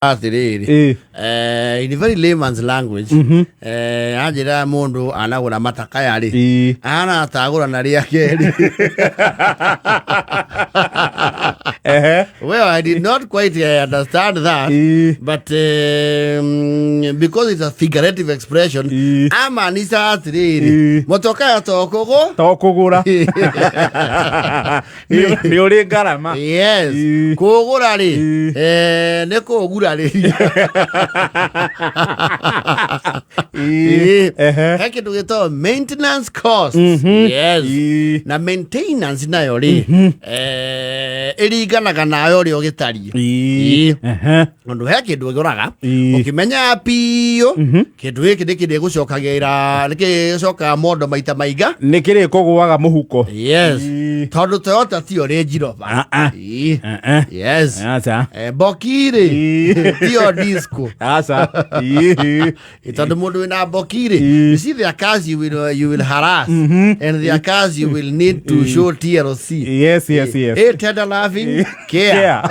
Atĩrĩrĩ, in very layman's language, anjĩra mũndũ anagũra matakaya rĩ, anatagũra na rĩa kerĩ. Well, I did not quite understand that, but because it's a figurative expression, amaanisha atĩrĩrĩ, mũtokaya to kũgũ To kũgũra nĩ ũrĩ ngarama. Yes. Kũgũra rĩ, nĩ kũgurarĩria. He kĩndũ gĩtagwo maintenance cost. Yes. Na maintenance nayo rĩ, ĩringanaga nawe ũrĩa ũgĩtariĩ. Tondũ he kĩndũ ũgũraga, ũkĩmenyaga biũ kĩndũ gĩkĩ nĩ kĩrĩ gũcokagĩra, nĩ kĩrĩcokaga mondo maita mainga. Nĩ kĩrĩ kũgũaga mũhuko. Yes. Tondũ Toyota tiyo Range Rover. Ah, ah. Yes. Aca. Boki rĩ, tiyo disco. Aca. Tondũ mũndũ wĩna boki rĩ, you see, there are cars you will harass, and there are cars you will need to show TLC. Yes. Tender loving care. Care.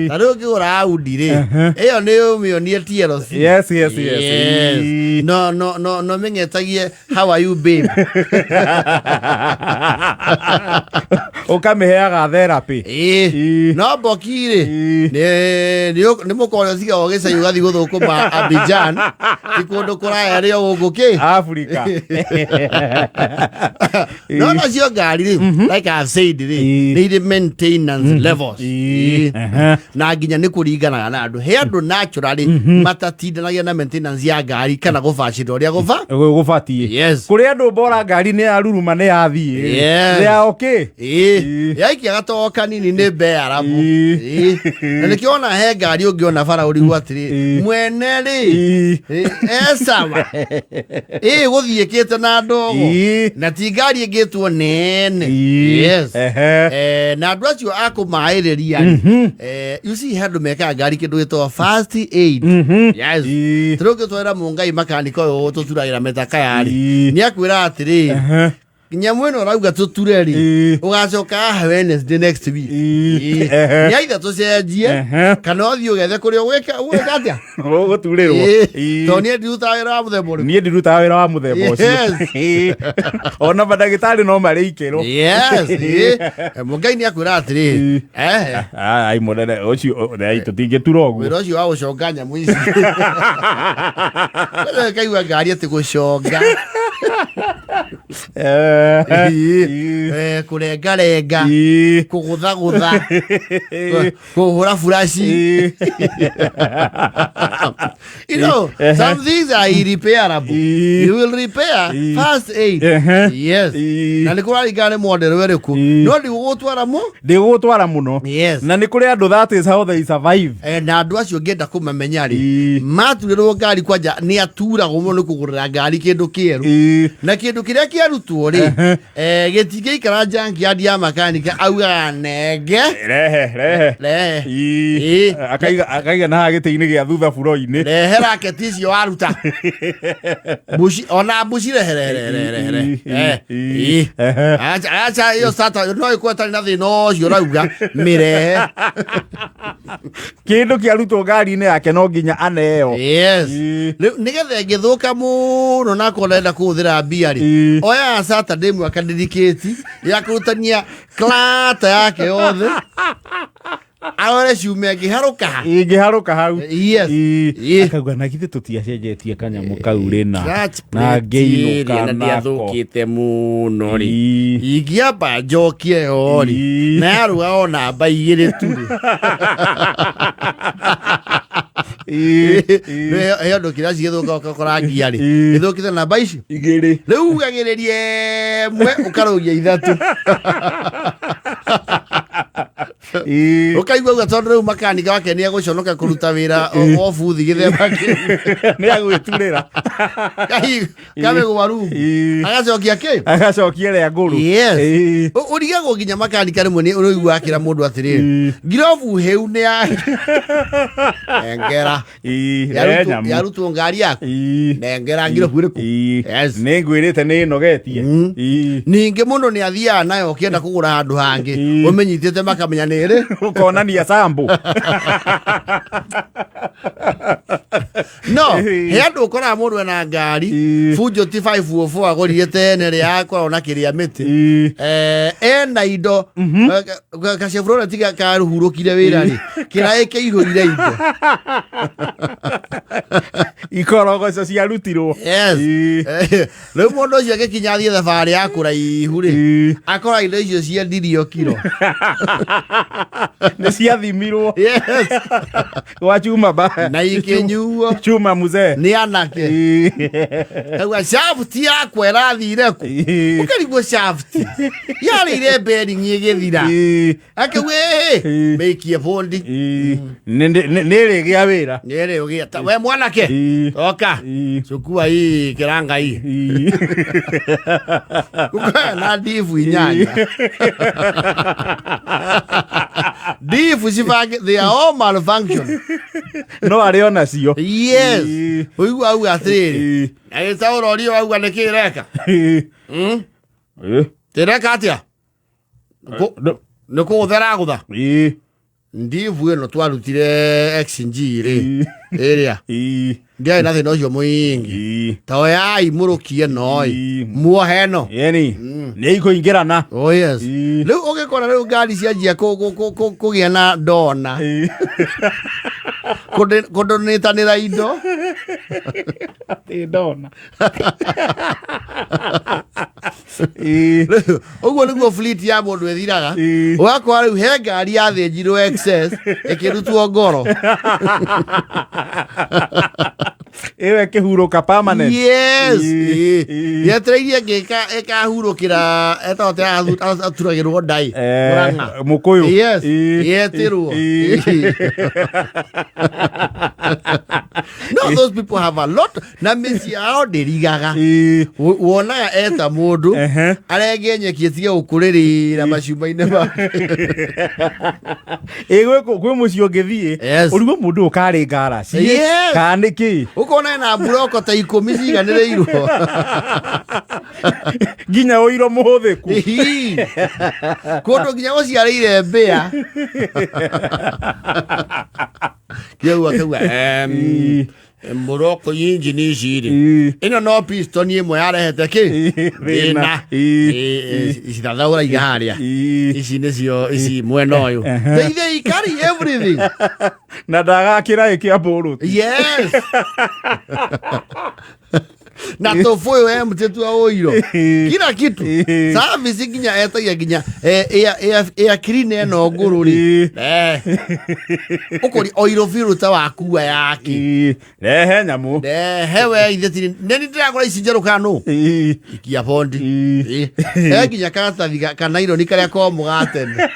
Ta rĩu ũngĩgũra Audi rĩ, ĩyo nĩ ũmĩonie TLC. Yes. Yes. No mĩng'etagie, "How are you, babe?" Ũkamĩheaga therapy. No boki rĩ, nĩ mũkorĩa ũcigagwo gĩcai ũgathiĩ gũthũkũma Abidjan, ti kũndũ kũraya rĩ o gũkũ kĩ Africa. No nacio ngari rĩ, like I've said rĩ, nĩ irĩ maintenance levels. Na nginya nĩ kũringanaga na andũ. He andũ naturally matatindanagia na maintenance ya ngari kana gũbacĩra ũrĩa gũba Gũbatiĩ. Yes. Kũrĩ andũ bora ngari nĩ yaruruma nĩ yathiĩ. They are okay. Yaikia gatogo kanini nĩ bearabu. Na nĩkĩo ona he ngari ũngĩona bara ũrigwo atĩrĩ, mwene rĩ, esawa ĩ gũthiĩkĩte na ndogo? Na ti ngari ĩngĩtwo nene. Yes. Na andũ acio a kũmaĩrĩria rĩ, you see, he andũ mekaga ngari kĩndũ gĩtagwo first aid. Yes. Tũrĩ ũngĩtwarĩra mũngai makanika ũyũ tũturagĩra mĩtakaya rĩ, nĩ akwĩra atĩrĩ, nyamũ ĩno ũrauga tũture rĩ, ũgacoka haha Wednesday next week. Nĩ aitha tũcenjie kana ũthiĩ ũgethe kũrĩa ũgwĩka ũgwĩka atĩa. Ũgũturĩrwo. Tondũ niĩ ndirutaga wĩra wa mũthemba ũrĩkũ. Niĩ ndirutaga wĩra wa mũthemba ũcio. Ona mandagĩtarĩ no marĩ ikĩro. Yes. Mũngai nĩ akwĩra atĩrĩ, ehe. Ai mũnene ũcio, ai tũtingĩtura ũguo. Wĩra ũcio wa gũconga nyamũ ici. Kwanza kaigua ngari atĩ gũconga. Kũrengarenga, kũgũthagũtha, kũhũra buraci. Some things are irrepairable. You will repair first aid. Yes. Na nĩ kũraringana nĩ model ĩrĩkũ. No ndigũgũtwara mũ. Ndĩgũgũtwara mũno. Yes. Na nĩ kũrĩ andũ, that is how they survive. Na andũ acio ngĩenda kũmamenya rĩ, maturĩrwo ngari kwanja nĩ aturagwo mũno nĩ kũgũrĩra ngari kĩndũ kĩerũ. Na kĩndũ kĩrĩa kĩarutwo rĩ, gĩtingĩikara junkyard ya makanika, augaga nenge. Rehe, rehe. Rehe. Akaiga na haha gĩtĩ-inĩ gĩa thutha buro-inĩ. Rehe raketi icio waruta mbuci, ona mbuci, rehe, rehe, rehe, rehe, rehe. Acha, acha ĩyo sata no ĩkorwo ĩtarĩ na thĩna ũcio ũrauga, mĩrehe. Kĩndũ kĩarutwo ngari-inĩ yake no nginya aneo. Yes. Rĩu nĩgetha ĩngĩthũka mũno na akorwo ndenda kũhũthĩra mbia rĩ, oyaga Saturday mwaka dedicate ya kũrutania klata yake yothe, arore ciumia ĩngĩharũka ha. Ingĩharũka hau. Yes. Akauga na githĩ tũtiacenjetie kanyamũ kau rĩna Clutch na plate ngĩinũka ĩrĩa na nako. ndĩathũkĩte mũno rĩ, ingĩamba njokie yo rĩ, na yaruga o namba 2 tu rĩ. He ũndũ kĩrĩa cigĩthũka, ũgakora ngia rĩ, ĩthũkĩte namba ici 2. Rĩu ugagĩrĩria 1 ũkarũgia 3. Ũkaigua uga tondũ rĩu makanika wake nĩ egũconoka kũruta wĩra o buthi gĩthemba kĩu. Nĩ agwĩturĩra. Kamĩgwa rungu. Agacokia kĩ? Agacokia ĩrĩa ngũrũ. Yes. Ũrigagwo nginya makanika rĩmwe nĩ ũrĩigua akĩra mũndũ atĩrĩrĩ, ngirobu hĩu nĩ ya nengera. Rehe nyamũ. Yarutwo ngari yaku, nengera ngirobu ĩrĩkũ. Yes. Nĩ ngwĩrĩte nĩ nogetie. Ningĩ mũndũ nĩ athiaga nayo ũkĩenda kũgũra handũ hangĩ, ũmĩnyitĩte makamenya nĩ Ĩrĩ. Ũkonania sambo. No he andũ ũkoraga mũndũ ena ngari bunjo ti 504 agũrire tene rĩa akoragwo na kĩrĩa mĩtĩ. Ena indo gaceburo tiga karuhurũkire wĩra rĩ kĩraĩ kĩihũire indo. Ikorogoco ciarutirwo. Yes. Rĩu mũndũ ũcio agĩkinya athiĩ thabarĩ ya kũraihu rĩ, akora indo icio ciendirio kiro. Nĩ ciathimirwo. Yes. Gwa chuma ba. Na ikĩnyuo Chuma mzee. Nĩ anake. Auga shaft yakwa ĩrathire kũ? Ũkarigwo shaft yarĩire bearing ĩgĩthira. Akĩuga ĩĩ, mĩikie bundi. Nĩ rĩgĩa wĩra. Nĩrĩ ũgĩa ta we mwanake. Oka. Cukua hii kiranga hii. Kukaa na ndibu inyanya. Ndibu cibange, they are all malfunction. No arĩ onacio. Yes. Ũigua auga atĩrĩrĩ. Agĩtaũra ũrio auga nĩkĩ ĩreka. Ĩreka atĩa? Nĩ kũgũtha ĩragũtha. Ndibu ĩno twarutire XG rĩ ĩrĩa ndiarĩ na thĩna ũcio mũingĩ. Ta oyai mũrũkie no ĩ muohe ĩno. Yani nĩ ikũingĩrana. Oh yes. Rĩu ũgĩkora rĩu ngari cianjia kũgĩa na ndona kũndonĩtanĩra indo. Atĩ ndona. Rĩu, ũguo nĩguo fleet ya mũndũ ĩthiraga. Ũgakora rĩu he ngari yathĩnjirwo excess ĩkĩrutwo ngoro. Ĩyo ĩkĩhurũka permanent. Yes. Yetereirie ĩngĩ ĩkahurũkĩra etagwo atĩa aturagĩrwo ndai? Mũrang'a. Mũkũyũ. Yes. Yetirwo. No, those people have a lot na mĩciĩ yao ndĩrigaga. Wonaga eta mũndũ arenge nyeki ĩtige gũkũrĩrĩra macuma-inĩ ma Ĩ gwĩ mũciĩ ũngĩthiĩ Yes. ũrigwo mũndũ ũyũ karĩ ngaraci Yes. kana nĩ kĩ. Ũkona ena mburoko ta 10 ciganĩrĩirwo. Nginya ũiro mũhũthĩku. Ihi. Kũndũ nginya gũciarĩire mbĩa kĩu akauga mburoko injini ici rĩ ĩno no piston ĩmwe yarehete kĩ thĩna. Icithathaũra iga harĩa ici nĩcio ici mwena ũyũ. They carry everything. Na ndagakĩra ĩkĩa mbũrũti. Yes, na tũbũyũ empty tua ũiro kila kitu service nginya etagia nginya air clean ĩno ngũrũ rĩ ũkũri oiro filter wakua yake. Rehe nyamũ. Rehe we ithe tiri nĩ ndĩragũra ici njerũ kana nũ ikia bondi. Nginya karatathi ka naironi karĩa komũ ga tene.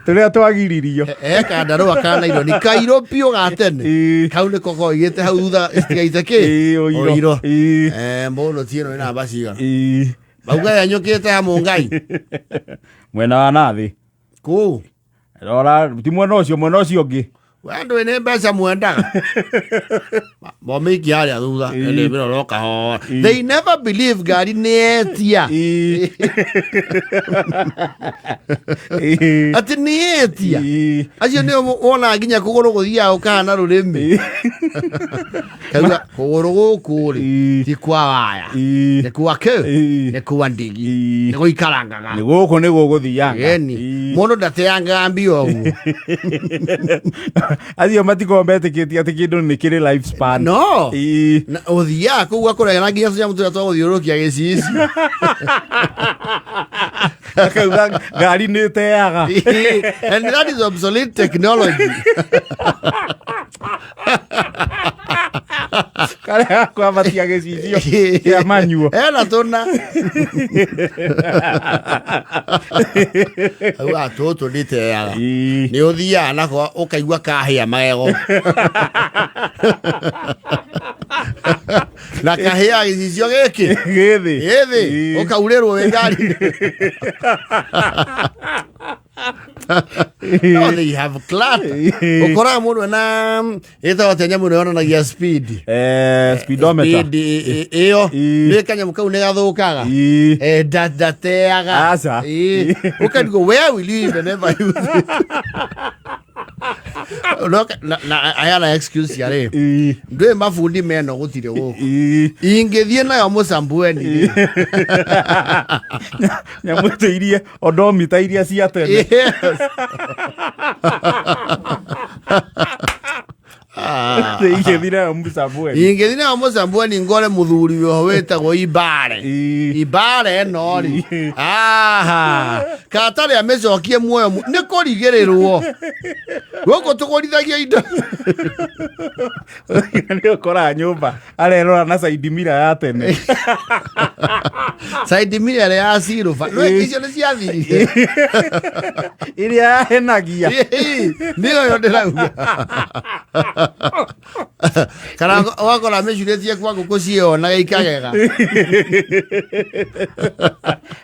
Tũrĩa twagiririo. Kandarũa ka naironi kairũ biũ ga tene. Kau nĩko koigĩte hau thutha citigaite kĩ? Ũiro. Ũiro. Mbũnũ ti ĩno ĩ namba cigana? Mauga yanyũkĩte ha mũngai. Mwena wa nathĩ. Kũu. Rora ti mwena ũcio, mwena ũcio ũngĩ. We ndũĩ nĩ mbeca mwendaga momĩikia harĩa thutha ĩndĩ mĩrora ũkahora. They never believe ngari nĩ etia. Atĩ nĩ etia. Acio nĩo wonaga nginya kũgũrũ gũthiaga gũkahana rũrĩmĩ. Kauga kũgũrũ gũkũ rĩ ti kwa waya, nĩ kwa kĩ? Nĩ kwa ndigi. Nĩ gũikarangaga. Nĩ gũkũ nĩ gũgũthianga. Ĩni mũndũ ndateangaga mbia ũguo. Acio matikoragwo metĩkĩtie atĩ kĩndũ nĩ kĩrĩ life span. No. Na ũthiaga kũu akũrehera nginya tũnyamũ tũrĩa twa gũthiũrũrũkia gĩcicio. Akauga ngari nĩ ĩteaga. And that is obsolete technology. Karĩa gakwambatia gĩcicio kĩa manyuo. Ena tũna auga tũtũ nditeaga. Nĩ ũthiaga nako ũkaigua kahĩa magego na kahĩa gĩcicio gĩkĩ Gĩthĩ. Gĩthĩ. Ũkaurĩrwo wĩ ngari. No, they have clutter. Ũkoraga mũndũ ena ĩtagwo atĩa nyamũ ĩno yonanagia speed? Speedometer. Speed ĩyo. Nĩ kanyamũ kau nĩ gathũkaga. Ndateaga. Aca. Ũkarigwo, where will you even ever use it? No, na ayana excuse ya rĩ, ndwĩ mabundi meno gũtirĩ gũkũ. Ingĩthiĩ nayo mũcambueni rĩ. Nyamũ ĩtũ iria odomita iria cia tene. Yes. Ah. Ingĩthira mũcambueni. Ingĩthiĩ nayo mũcambueni ngore mũthuri wĩho wĩtagwo Ibare. Ibare ĩno rĩ, aha, katarĩ amĩcokie muoyo nĩ kũrigĩrĩrwo gũkũ tũgũrithagia indo. Nĩ ũkoraga nyũmba arerora na side mirror ya tene. Side mirror ĩrĩa ya silver no icio nĩ ciathirire. Ĩrĩa yahenagia. Nĩyo yo ndĩrauga. Kana ũgakora mĩcurĩtie kwa ngũkũ ciĩonaga ikagega.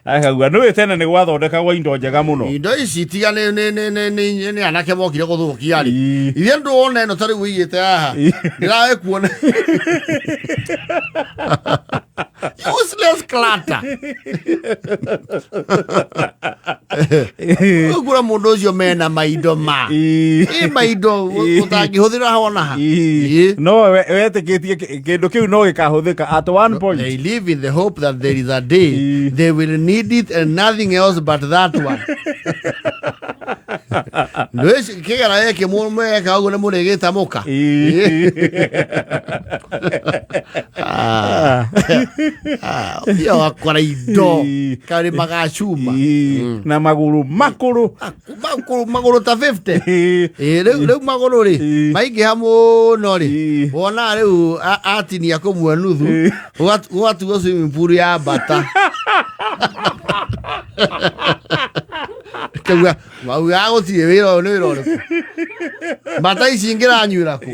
Akauga nĩwĩ tene nĩ gwathondekagwo indo njega mũno. Indo ici tiga nĩ anake mokire gũthũkia rĩ, ithe ndũona ĩno ta rĩu ũigĩte haha ndĩrawe kuona useless clutter. Ũgũkora mũndũ ũcio mena maindo ma ĩ maindo ũtangĩhũthĩra hona ha. No wetĩkĩtie kĩndũ kĩu no gĩkahũthĩka at one point. They live in the hope that there is a day they will need it and nothing else but that one. Ndwĩci kĩgera gĩkĩ mweka ũguo nĩ mũrĩgĩtamũka. Ũthiaga ũgakora indo karĩ magacuma. Na magũrũ makũrũ. Magũrũ magũrũ ta 50. Rĩu magũrũ rĩ maingĩha mũno rĩ, wonaga rĩu atinia kũmwe nuthu gũgatuo swimming pool ya mbata. Kauga maugaga gũtirĩ wĩra ũyũ nĩ wĩra ũrĩkũ, mbata ici ingĩranyuĩra kũ?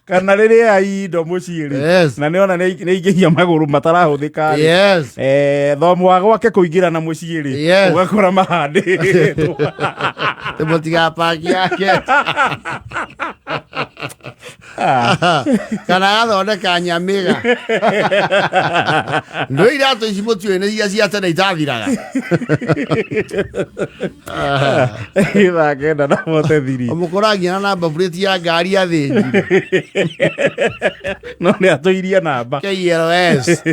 Kana rĩrĩa ai indo mũciĩ rĩ, na nĩona nĩ aingĩhia magũrũ matarahũthĩka rĩ, thomo wa gwake kũingĩra na mũciĩ rĩ, ũgakora mahandĩtwo. Mũtigapaki yake kana agathondeka nyamĩga. Ndũ iratũ ici mũtiũĩ nĩ iria cia tene itathiraga. 9:43. Mũkoragia na namba plate ya ngari athĩnjire. No nĩ atũirie namba. KLS.